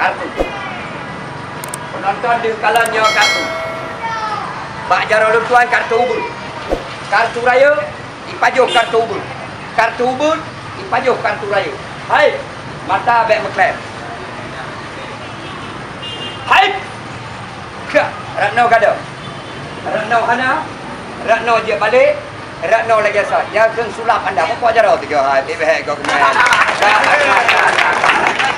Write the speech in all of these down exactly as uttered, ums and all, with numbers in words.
Kartu. Peunonton deuh kalon nyoe kartu. Bak jaroe lôn tuan kartu ubeut. Kartu rayeuk, ipajoh kartu ubeut. Kartu ubeut, ipajoh kartu rayeuk. Hai, mata bèk meuklém. Hai! Ka, rot noe gadôh. Rot noe hana, rot noe jeuet balek, rot noe lagèe sa. Nyan keuh sulap anda. Meupo jaroe tujoh hai, bèk bèk kau keunan.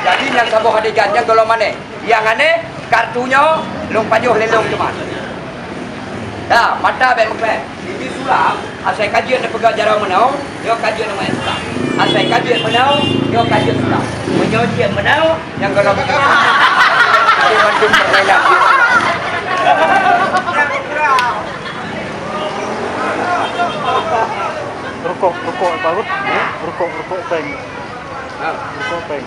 Jadi nyang saboh adegan nyan gohlom aneh. Nyang aneh, kartu nyoe lôn pajoh lé lôn teuma. Dah, mata bèk meuklém. Di sulap, asai ka jeuet neupeugah jaroe meunoe, nyoe ka jeuet neumaén sulap. Asai ka jeuet meunoe, nyoe ka jeuet sulap. Meunyoe jeuet meunoe, nyang gohlom jeuet. Jadi mandum permainan jeuet sulap. Rukok, rukok apa, Bud? Hah? Rukok, rukok peng. Ha. Rukok peng.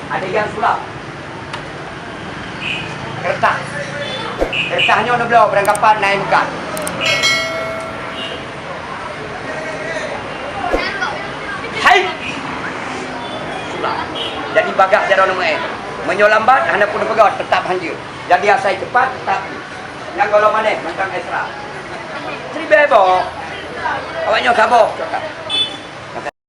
Adegan sulap. Keureutah. Keureutah nyoe neubloe, beurangkapat na ié meukat. Hai! Sulap. Jadi bagaih jaroe neumeu'en. Meunyoe lambat, hana peue neupeugah, teutap hanjeuet. Jadi asai cepat, teutap. Nyang gohlom aneh, mantong Esra. Ribèe boh. Awak nyoe saboh.